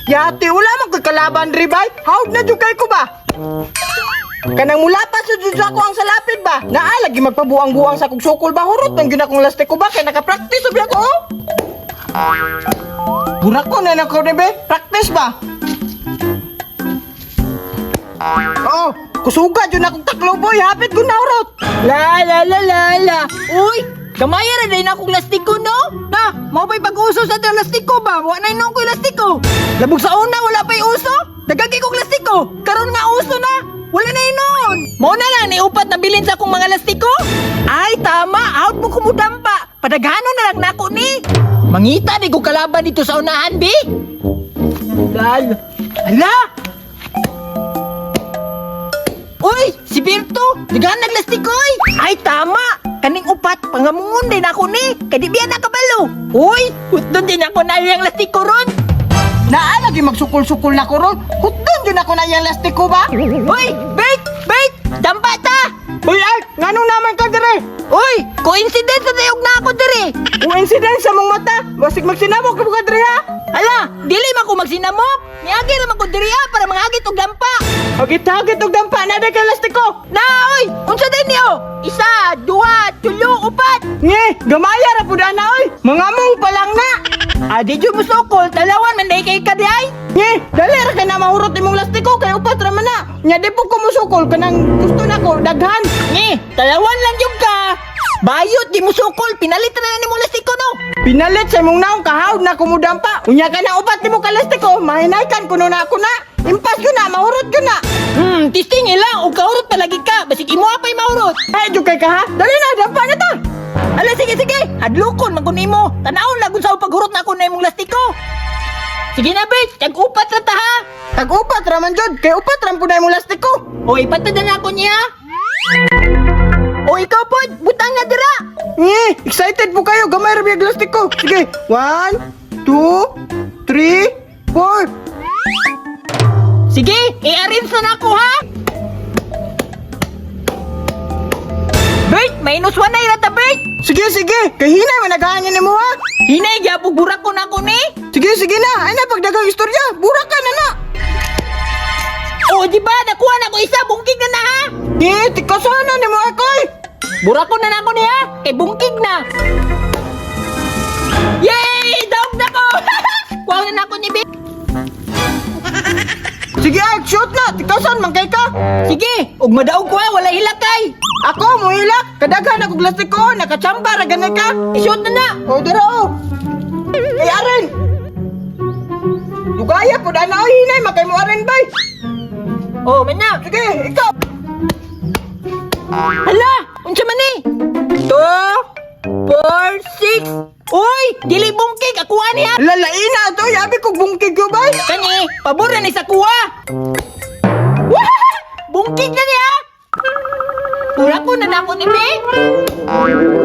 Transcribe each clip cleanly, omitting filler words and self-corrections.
Yati, wala man ko'y kalaban diri bay. Hawd na jud kay ko ba? Kanang mula pa sa jud ako ang salapid ba? Naa lagi magpabuang-buang sa kog sukol ba? Hurot man gyud akong lastik ko ba kay naka-practice sabi ako. Oh. Burak ko na nako ni be. Practice ba? Oh, kusuga jud akong taklo boy. Hapit ko na hurot. La la la la la. Uy, gamay ra day na akong lastiko no? Na, mao pa'y pag-uso sa atong lastiko ba? Wa na inom ko'y lastiko. Labog sa una wala pa'y uso. Dagagi kong lastiko. Karon nga uso na. Wala na inon. Mao na lang ni upat na bilin sa akong mga lastiko. Ay, tama. Out mo kumudampa. Padaghanon na lang nako ni. Mangita di ko kalaban dito sa unahan, bi. Lal. Ala! Uy, si Berto, daghan naglastiko oy. Ay tama, kaning upat pangamungon din ako ni. Kay di biya nakabalo. Uy, hutdon din ako na iyang lastiko ron. Naa lagi magsukol-sukol na ko ron. Hutdon jud ako na iyang lastik ko ba? Uy, Bert, Bert, dampa ta. Uy, ay, nganong naman ka dire? Uy, coincidence na dayog na ako dire. Coincidence sa mong mata. Basig magsinabok ka ka dire ha. Ala, dili man ko magsinamok. Miagi ra man ko diri ah, para mangagit og dampa. Hagit-hagit og dampa na kay lastik ko. Na, oy, unsa day niyo? Isa, duha, tulo, upat. Nge, gamaya ra pud ana oy. Mga mong pa lang na. Ah, di jud mo sukol, talawan man day kay ka di ay. Nge, dali ra kay na mahurot imong lastiko kay upat ra man na. Nya di po ko musukol kanang gusto nako daghan. Ngi, talawan lang yung ka. Bayot, di mo sukol. Pinalit na na ni mo lastiko, no? Pinalit sa imong naong kahawd na kumudampa. Unya ka na upat nimo ka lastiko, mahinaykan kuno na ako na. Impas ko na, mahurot ko na. Testing ila. O kahurot palagi ka. Basig imo apay mahurot. Ay, jud kay ka ha. Dali na, dampa na ta. Ala, sige, sige. Hadlokon, man kun imo. Tanawon lagun sa paghurot na ako na imong lastiko. Sige na, Bert. Tag-upat ra ta, ha? Tag-upat ra man jud, kay upat ra pud na imong lastiko. O, ipatad na ako niya. O, ikaw po. Butang na dira. Nge, excited po kayo. Gamay ra biyag lastiko. Sige, 1, 2, 3, 4. Sige, i-arrange na ako, ha? Bert, -1 na irata, Bert. Sige, sige. Kay hinay man naghahanin nimo ha. Hinay, gyapog burak ko na ako ni. Sige, sige na. Ay na pagdagang istorya. Burak ka na na. O, di ba? Nakuha na ko isa. Bungkig na na, ha? Eh, tikasana nimo ako eh. Burak ko na na ako niya. Kay bungkig na. Yay! Daog na ko! Kuha na na ako ni Bert. Sige, ay, shoot na. Tikasan man kay ka. Sige, ug madaog ko ha. Wala hilakay. Ako mohilak. Kadaghan ako lastiko. Nakachamba ra ganay ka. I-shoot na na. O, dira o. Ay, aren. Dugaya po na oy hinay makay mo aren bay. O, man na. Sige, ikaw. Hala! Unsa man ni? 2, 4, 6. Uy! Dili bungkig! Akuha niya! Lalaina to, yabi kog bungkig ko bay. Kani, pabor na ni sa kuha. Wah! Bungkig na niya! Pura ko na nako ni Be.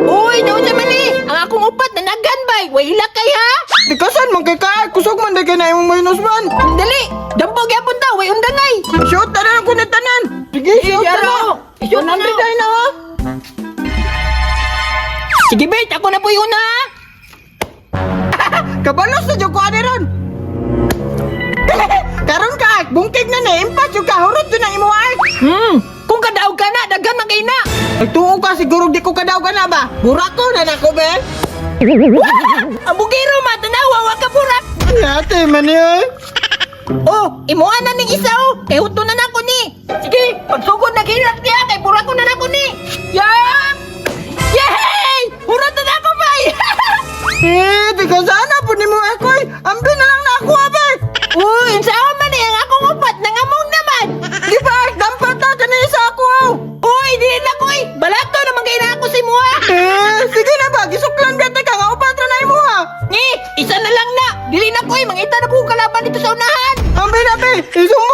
Uy, naunsa man ni? Ang akong upat na nagan bay. Way hilakay ha. Tikasan man kay ka. Kusog man day kay na imong -1. Dali, dampo gyapon ta, way undangay. Shoot na lang ko ni tanan. Sige, shoot na. Yaro. I-shoot na. 100 day na ha. Sige Bert, ako na po yung una ha. Kabalos na jud ko ani ron. Karon ka, bungkig na ni, impas jud ka, hurot jud ang imo ay. Kung kadaog ka na, daghan man kay na. Nagtuo ka siguro di ko kadaog ka na ba? Burak ko na nako be. Ang bugiro ma, tanawa, wa ka burak. Yate man ni oy. Oh, imuha na ning isa oh. Kay huto na nako ni. Sige, pagsugod naghilak niya kay burak ko na nako ni. Yap! Yay! Hurot na nako bay. Eh, di ka sana po ni mo ako eh. Ambi na lang na ako abe. Uy, unsa man ni ang akong upat nangamong naman. Di ba, dampat na kani isa ako. Oh. Uy, di na ko eh. Balato naman kay na ako sa imuha. Eh, sige na ba, gisuklan ba ka nga upat ra na imo ha. Ni, isa na lang na. Dili na ko eh, mangita na po kalaban dito sa unahan. Ambi na be, isumbo